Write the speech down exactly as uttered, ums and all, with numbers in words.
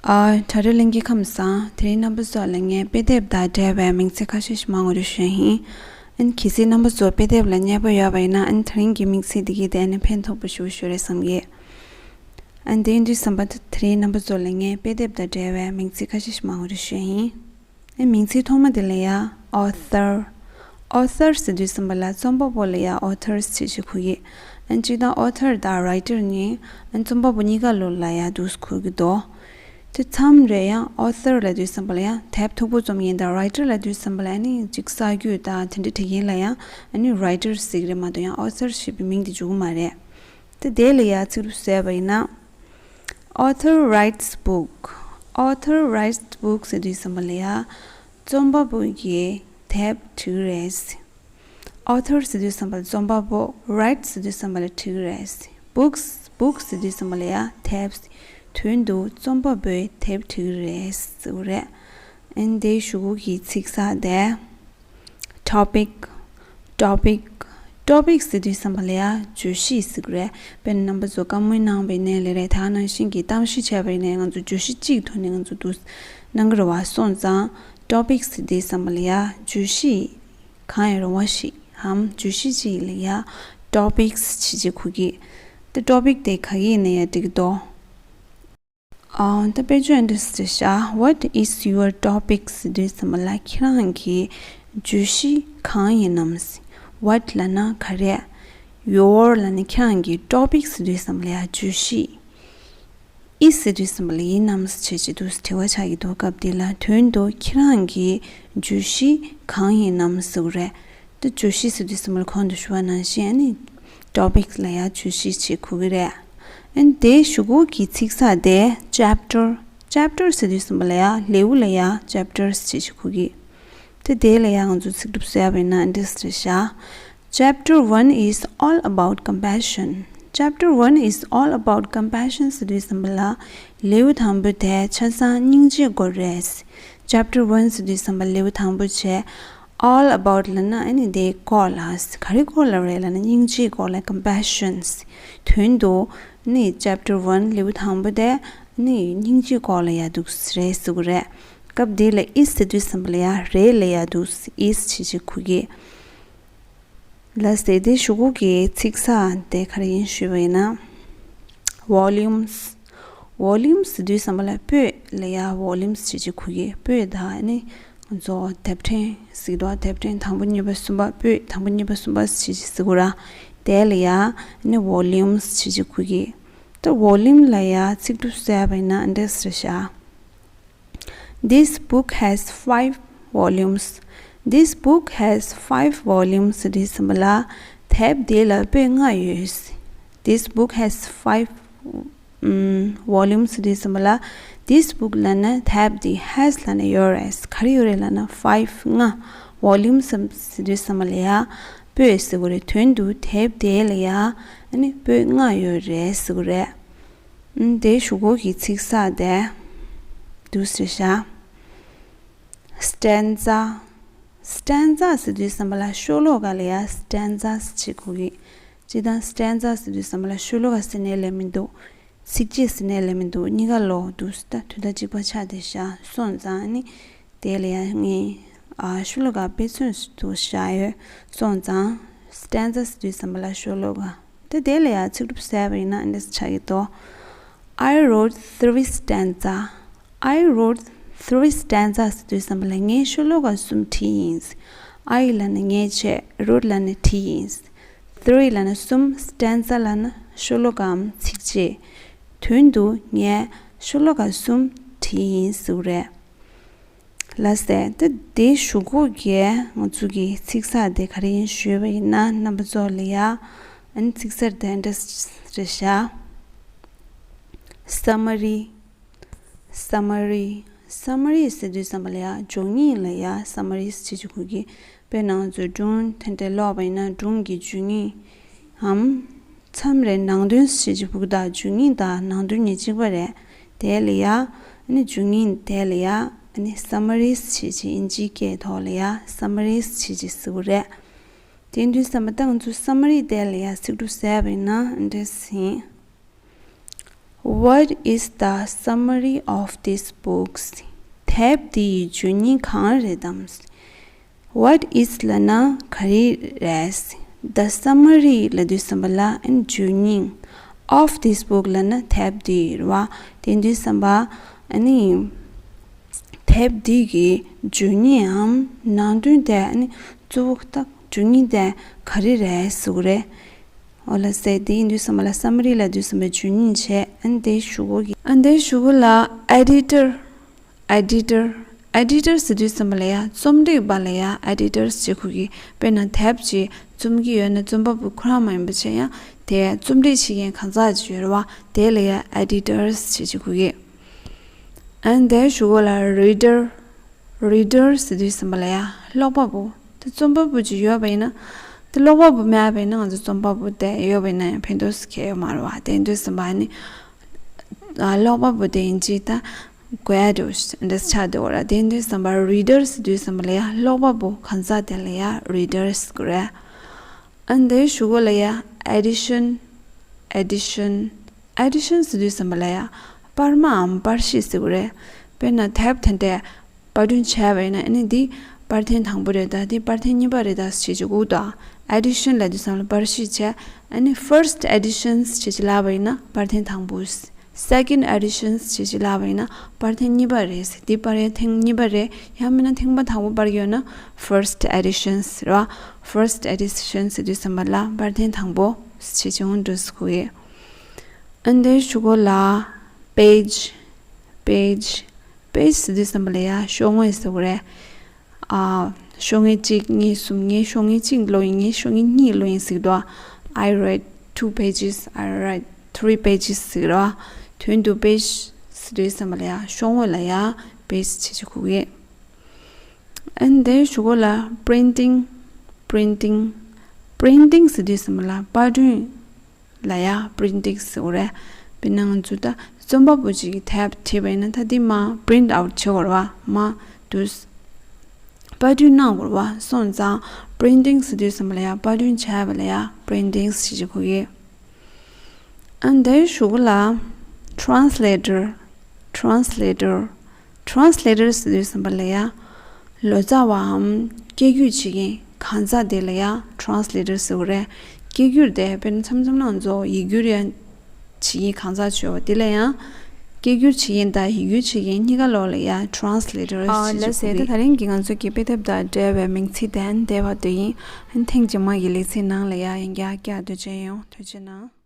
ཨ། དྲ་གྲོགས་ལྷན་རྒྱས་ཁམས་བཟང་། དེ་རིང་རྣམ་པ་ཚོ་ལ་ངས་དཔེ་དེབ་དང་འབྲེལ་བའི་མིང་ཚིག་ཁ་ཤས་ཤིག་མར་ངོ་སྤྲོད་ཞུ་ཡ་ཡིན། ཨ་ནི་གལ་སྲིད་རྣམ་པ་ཚོ་དཔེ་དེབ་ལ་མཉེས་པོ་ཡོད་པ་ཡིན་ན། ཨ་ནི་དེ་རིང་གི་མིང་ཚིག་འདི་གིས་དེ་ནི་ཕན་ཐོགས་པོ་ཞེ་པོ་ཞིག་རེད་བསམ་གི། ཨ་ནི་དེ་ཡིན་དུས་ཙམ་པ་དེ་རིང་རྣམ་པ་ཚོ་ལ་ངས་དཔེ་དེབ་དང་འབྲེལ་བའི་མིང་ཚིག་ཁ་ཤས་ཤིག་མར་ངོ་སྤྲོད་ཞུ་ཡ་ཡིན། ཨ་ནི་མིང་ཚིག་ཐོག་མ་དེ་ལ་ཡ་author། author ཟེར་དུས་ཙམ་པ་ལ་རྩོམ་པ་པོ་ལ་ཡ་authors ཞེས་ཞིག་གོ་གི། ཨ་ནི་སྤྱིར་བཏང་author དང་writer ནི་ཨ་ནི་རྩོམ་པ་པོ་གཉིས་ཀ་ལོ་ལ་ཡ་འདུག་སེ་གོ་གི་འདུག། དེ་མཚམས་རེ་ཡང་author ལབ་དུས་ཙམ་པ་ལ་ཡང་དེབ་མཐུག་པོ་རྩོམ་མཁན་དང་writer ལབ་དུས་ཙམ་པ་ལ་ཨ་ནི་ཅིག་གསར་འགྱུར་དང་དེ་འདྲ་འབྲི་མཁན་ལ་ཡང་ཨ་ནི་writer ཟེར་གི་རེད་མ་གཏོགས་ཡང་author ཞེས་པའི་མིང་དེ་འཇུག་གི་མ་རེད། དེ་དེ་ལ་ཡང་ཚིག་གྲུབ་བཟོས་པ་ཡིན་ན། Author writes book. Author writes book ཟེར་དུས་ཙམ་པ་ལ་ཡང་རྩོམ་པ་པོ་གིས་དེབ་བྲིས་རེད། author ཟེར་དུས་ཙམ་པ་ལ་རྩོམ་པ་པོ། write ཟེར་དུས་ཙམ་པ་ལ་བྲིས་རེད། books book ཟེར་དུས་ཙམ་པ་ལ་ཡང་དེབ། དོན་དུ་རྩོམ་པ་པོས་དེབ་བྲིས་རེད་ཟེར་གི་རེད། ཨ་ནི་དེའི་གཞུག་གུ་གི་ཚིག་གསར་དེ། topic. topic. topic ཟེར་དུས་ཙམ་པ་ལ་ཡང་བརྗོད་གཞི་ཟེར་གི་རེད། དཔེར་ན་རྣམ་པ་ཚོ་བཀའ་མོལ་གནང་བའི་ནང་ལ་རེད། ད་ནང་བཞིན་གྱི་གཏམ་བཤད་བྱས་པའི་ནང་ང་ཚོ་བརྗོད་གཞི་གཅིག་ཐོག་ནས་ང་ཚོ་འདུག་གནང་གི་རེད་བ། སོང་ཙང་topic ཟེར་དུས་ཙམ་པ་ལ་ཡང་བརྗོད་གཞི་གང་ཡང་རུང་བ་ཞིག་འམ་བརྗོད་གཞི་གཅིག་ལ་ཡང་topics ཞེས་བྱས་གོ་གི། དེ་topic དེ་ག་གི་ཡིན་ན་ཡང་འགྲིག་གི་འདུག། ཨ། ད་དཔེ་བརྗོད་འདི་འདྲ་ཞིག་རེད་ཤག། What is your topic ཟེར་དུས་ཙམ་པ་ལ་ཁྱེད་རང་གི་བརྗོད་གཞི་གང་ཡིན་ནམ། What ལབ་ན་ག་རེ། Your ལབ་ན་ཁྱེད་རང་གི། topic ཟེར་དུས་ཙམ་པ་ལ་ཡང་བརྗོད་གཞི། Is ཟེར་དུས་ཙམ་པ་ལ་ཡིན་ནམ་ཞེས་བྱས་འདུག་དྲི་བ་ཆགས་ཀྱི་འདུག། སྐབས་འདི་ལ་དོན་དུ་ཁྱེད་རང་གི་བརྗོད་གཞི་གང་ཡིན་ནམ་ཟེར་གི་རེད། དེ་བརྗོད་གཞི་ཟེར་དུས་ཙམ་པ་ལ་གོང་དུ་ཞུ་བ་ནང་བཞིན་ཨ་ནི་topic ལ་ཡང་བརྗོད་གཞི་ཞེས་གོ་གི་རེད། ཨ་ནི་དེའི་གཞུག་གུ་གི་ཚིག་གསར་དེ་chapter། chapter ཟེར་དུས་ཙམ་པ་ལ་ཡང་ལེའུ་ལ་ཡང་chapters ཞེས་གོ་གི། དེ་དེ་ལ་ཡང་ང་ཚོ་ཚིག་གྲུབ་བཟོས་པ་ཡིན་ན་འདི་འདྲ་ཞིག་རེད་ཤག། Chapter one is all about compassion. Chapter one is all about compassion ཟེར་དུས་ཙམ་པ་ལ་ལེའུ་དང་པོ་དེ་ཆ་ཚང་སྙིང་རྗེའི་སྐོར་རེད། Chapter one ཟེར་དུས་ཙམ་པ་ལེའུ་དང་པོ་བྱས། all about ལབ་ན་ཨ་ནི་དེའི་སྐོར་ལ། ག་རེ་སྐོར་ལ་རེད་ལབ་ན་སྙིང་རྗེའི་སྐོར་ལ། compassion དོན་དུ་ནི་chapter one ལེའུ་དང་པོ་དེ་ནི་སྙིང་རྗེའི་སྐོར་ལ་ཡ་འདུག་རེད་ཟེར་གི་རེད། སྐབས་འདི་ལ་is ཟེར་དུས་ཙམ་པ་ལ་ཡ་རེད་ལ་ཡ་འདུག is ཞེས་བྱས་གོ་གི། ལགས་སེ། དེ་གཞུག་གུ་གི་ཚིག་གསར་དེ་ག་རེ་ཡིན་ཞུས་པ་ཡིན་ན། volumes། volumes ཟེར་དུས་ཙམ་པ་ལ་པོད་ལ་ཡ་volumes ཞེས་བྱས་གོ་གི། པོད་ད་ནི་ང་ཚོ་དེབ་ཕྲེང་ཟེར་གི་འདུག། དེབ་ཕྲེང་དང་པོ་གཉིས་པ་གསུམ་པ། པོད་དང་པོ་གཉིས་པ་གསུམ་པ་ཞེས་བྱས་ཟེར་གི་ར། དེ་ལ་ཡ་ནི་volumes ཞེས་བྱས་གོ་གི། ད་volume ལ་ཡ་ཚིག་གྲུབ་བཟོས་པ་ཡིན་ན་འདི་འདྲ་ཞིག་རེད་ཤག། This book has five volumes. This book has five volumes ཟེར་དུས་ཙམ་པ་ལ་དེབ་འདི་ལ་པོད་ལྔ་ཡོད། This book has five, um, volumes ཟེར་དུས་ཙམ་པ་ལ་this book ལབ་ན་དེབ་འདི་has ལབ་ན་ཡོད་རེད། ག་རེ་ཡོད་རེད་ལབ་ན་five ལྔ། volumes ཟེར་དུས་ཙམ་པ་ལ་ཡ་པོད་ཟེར་གི་རེད། དོན་དུ་དེབ་འདི་ལ་ཡ་ཨ་ནི་པོད་ལྔ་ཡོད་རེད་ཟེར་གི་རེད། ཨ་ནི་དེའི་གཞུག་གུ་གི་ཚིག་གསར་དེ་འདི་འདྲ་ཞིག་རེད་ཤག། stanza། stanza ཟེར་དུས་ཙམ་པ་ལ་ཤོ་ལོ་ཀ་ལ་ཡ་stanza ཞེས་གོ་གི། སྤྱིར་བཏང་stanza ཟེར་དུས་ཙམ་པ་ལ་ཤོ་ལོ་ཀ་ཟེར་ནའི་ལབ་མི་འདུག། ཚིགས་བཅད་ཟེར་ནའི་ལབ་མི་འདུག། གཉིས་ཀ་ལོ་འདུག་སེ་ད་དུས་ད་གཅིག་པ་ཆགས་བསྡད་ཤག། སོང་ཙང་ཨ་ནི་དེ་ལ་ཡ་ངས་ཨ་ཤོ་ལོ་ཀ་དཔེ་མཚོན་དུ་བཞག་ཡོད། སོང་ཙང་stanza ཟེར་དུས་ཙམ་པ་ལ་ཤོ་ལོ་ཀ། ད་དེ་ལ་ཡ་ཚིག་གྲུབ་བཟོས་པ་ཡིན་ན་འདི་འདྲ་ཆགས་ཀྱི་འདུག། I wrote three stanza. I wrote three stanza ཟེར་དུས་ཙམ་པ་ལ་ངས་ཤོ་ལོ་ཀ་གསུམ་བྲིས་ཡིན། I ལབ་ན་ངས་བྱས། wrote ལབ་ན་བྲིས་ཡིན། three ལབ་ན་གསུམ། stanza ལབ་ན་ཤོ་ལོ་ཀའམ་ཚིགས་བཅད། དོན་དུ་ངས་ཤོ་ལོ་ཀ་གསུམ་བྲིས་ཡིན་ཟེར་གི་རེད། ལགས་སེ། ད་དེའི་གཞུག་གུ་གི་ང་ཚོ་གི་ཚིག་གསར་དེ་ག་རེ་ཡིན་ཞུས་པ་ཡིན་ན་རྣམ་པ་ཚོ་ལ་ཡ་ཨ་ནི་ཚིག་གསར་དེ་འདི་འདྲ་རེད་ཤག། summary། summary། summary ཟེར་དུས་ཙམ་པ་ལ་ཡ་བརྗོད་སྙིང་ལ་ཡ་summary ཞེས་བྱས་གོ་གི། དཔེར་ན་ང་ཚོས་སྒྲུང་དེ་འདྲ་ཀློག་པ་ཡིན་ན་སྒྲུང་གི་བརྗོད་སྙིང་འམ། མཚམས་རེ་ནང་དོན་ཞེས་བྱས་གོ་གི། ད་བརྗོད་སྙིང་དང་ནང་དོན་གཉིས་གཅིག་པ་རེད། དེ་ལ་ཡ་ཨ་ནི་བརྗོད་སྙིང་དེ་ལ་ཡ་ཨ་ནི་summary ཞེས་བྱས་དབྱིན་ཇིའི་སྐད་ཐོག་ལ་ཡ་summary ཞེས་བྱས་ཟེར་གི་རེད། དེ་དུས་ཙམ་པ་ད་ང་ཚོས་summary དེ་ལ་ཡ་ཚིག་གྲུབ་བཟོས་པ་ཡིན་ན་འདི་འདྲ་ཡིན། What is the summary of this book? དེབ་འདིའི་བརྗོད་སྙིང་གང་རེད་དམ། What is ལབ་ན་ག་རེ་རེད། The summary ལབ་དུས་ཙམ་པ་ལ་ཨ་ནི་བརྗོད་སྙིང་། Of this book ལབ་ན་དེབ་འདིའི་རེད་བ། དེ་དུས་ཙམ་པ་ཨ་ནི་དེབ་འདི་གི་བརྗོད་སྙིང་ངམ་ནང་དོན་དེ་ཨ་ནི་གཙོ་བོ་ད་བརྗོད་སྙིང་དེ་ག་རེ་རེད་ཟེར་གི་རེད། འོ་ལགས་སེ། དེ་ཡིན་དུས་ཙམ་པ་ལ་summary ལབ་དུས་ཙམ་པ་བརྗོད་སྙིང་བྱས། ཨ་ནི་དེ་གཞུག་གུ་གི་ཨ་ནི་དེ་གཞུག་གུ་ལ་editor། Editor། Editor ཟེར་དུས་ཙམ་པ་ལ་ཡ་རྩོམ་སྒྲིག་པ་ལ་ཡ་editors ཟེར་གི་ཡོད་གི། དཔེར་ན་དེབ་ཅིག་རྩོམ་གྱི་ཡོད་ན་རྩོམ་པ་པོ་ཁོ་རང་མ་ཡིན་པ་བྱས་ཡང་དེ་རྩོམ་སྒྲིག་བྱེད་མཁན་གང་ཟག་ཅིག་ཡོད་རེད་བ། དེ་ལ་ཡ་editors ཟེར་གི་ཡོད་གི། ཨ་ནི་དེ་གཞུག་གུ་ལ་reader། Reader ཟེར་དུས་ཙམ་པ་ལ་ཡ་ཀློག་པ་པོ། དེ་རྩོམ་པ་པོ་ཅིག་ཡོད་པ་ཡིན་ན། དེ་ཀློག་པ་པོ་མེད་པ་ཡིན་ན་ང་ཚོ་རྩོམ་པ་པོ་དེ་ཡོད་པ་ཡིན་ན་ཡང་ཕན་ཐོགས་སུ་ཁེལ་ཡོད་མ་རེད་བ། དེ་ཡིན་དུས་ཙམ་པ་ཨ་ནི་ཀློག་པ་པོ་དེ་ཡིན་གཅིག་ད་དགོས་ཡ་འདྲ་བོ་ཞིག་འདྲ་ཆགས་འདུག་ར། དེ་ཡིན་དུས་ཙམ་པ་reader ཟེར་དུས་ཙམ་པ་ལ་ཡ་ཀློག་པ་པོ་གང་ཟག་དེ་ལ་ཡ་reader ཟེར་གི་རེད། ཨ་ནི་དེའི་གཞུག་གུ་ལ་ཡ་edition། Edition། Edition ཟེར་དུས་ཙམ་པ་ལ་ཡ་པར་མའམ་པར་གཞི་ཟེར་གི་རེད། དཔེར་ན་དེབ་དེ་འདྲས་པར་སྐྲུན་བྱས་པ་ཡིན་ན་ཨ་ནི་འདི་པར་ཐེངས་དང་པོ་རེད་ད། འདི་པར་ཐེངས་གཉིས་པ་རེད་ད་ཟེར་གྱི་འདུག་ད། Edition ལབ་དུས་ཙམ་ལ་པར་གཞི་བྱས། ཨ་ནི་first editions ཟེར་གྱི་ལབ་པ་ཡིན་ན་པར་ཐེངས་དང་པོ། Second editions ཞེས་ཅིག་ལབ་པ་ཡིན་ན་པར་ཐེངས་གཉིས་པ་རེད་ཟེར། འདི་པར་ཡ་ཐེངས་གཉིས་པ་རེད། ཡང་མིན་ན་ཐེངས་མ་དང་པོ་པར་ཡོད་ན་first editions རེད་བ། First editions ཟེར་དུས་ཙམ་པ་ལ་པར་ཐེངས་དང་པོ་ཞེས་ཅིག་འོང་འགྲོ་ཟེར་གོ་ཡས། ཨ་ནི་དེའི་གཞུག་གུ་ལ་page། Page། Page ཟེར་དུས་ཙམ་པ་ལ་ཡ་ཤོག་ངོས་ཟེར་གོ་རེད། ཨ། ཤོག་ངོས་གཅིག་གཉིས་གསུམ། ངས་ཤོག་ངོས་གཅིག་ཀློག་ཡིན། ངས་ཤོག་ངོས་གཉིས་ཀློག་ཡིན་ཟེར་གི་འདུག I read two pages. I read three pages ཟེར་གི་རེད་བ། དོན་དུ་page ཟེར་དུས་ཙམ་པ་ལ་ཡ་ཤོག་ངོས་ལ་ཡ་page ཟེར་གྱི་གོ་གི། ཨ་ནི་དེའི་གཞུག་གུ་ལ་printing། Printing། Printing ཟེར་དུས་ཙམ་པ་ལ་པར་སྐྲུན་ལ་ཡ་printing ཟེར་གི་རེད། དཔེར་ན་ང་ཚོ་ད་རྩོམ་པ་པོ་ཅིག་གིས་དེབ་བྲིས་པ་ཡིན་ན་ད་འདི་མར་print out བྱེད་དགོས་རེད་བ། མར་དུ་པར་སྐྲུན་གནང་དགོས་རེད་བ། སོང་ཙང་printing ཟེར་དུས་ཙམ་པ་ལ་ཡ་པར་སྐྲུན་བྱས་པ་ལ་ཡ་printing ཟེར་གྱི་གོ་གི། ཨ་ནི་དེའི་གཞུག་གུ་ལ་translator། Translator། Translator ཟེར་དུས་ཙམ་པ་ལ་ཡ་ལོ་ཙཱ་བའམ་སྐད་སྒྱུར་བྱེད་མཁན་གང་ཟག་དེ་ལ་ཡ་translator ཟེར་གི་རེད། སྐད་སྒྱུར་དེ་དཔེར་ན་མཚམས་མཚམས་ན་ང་ཚོ་ཡིག་སྒྱུར་ཡང་བྱེད་མཁན་གང་ཟག་ཅིག་ཡོད་པ་དེ་ལ་ཡང་སྐད་སྒྱུར་བྱེད་མཁན་དང་ཡིག་སྒྱུར་བྱེད་མཁན་གཉིས་ཀ་ལོགས་ལ་ཡ་translator ཨ་ཟེར་ལགས་སེ། གྱི་ད་ད་རིང་གི་ང་ཚོ་གི་དཔེ་དེབ་དང་འབྲེལ་བའི་མིང་ཚིག་དེ་ཨ་ནི་དེ་བར་དུ་ཡིན། ཨ་ནི་ཐེངས་རྗེས་མ་གི་ལེ་ཚན་ནང་ལ་ཡ་ཡང་བསྐྱར་བསྐྱར་དུ་མཇལ་ཡོང་། ཐུགས་རྗེ་གནང་།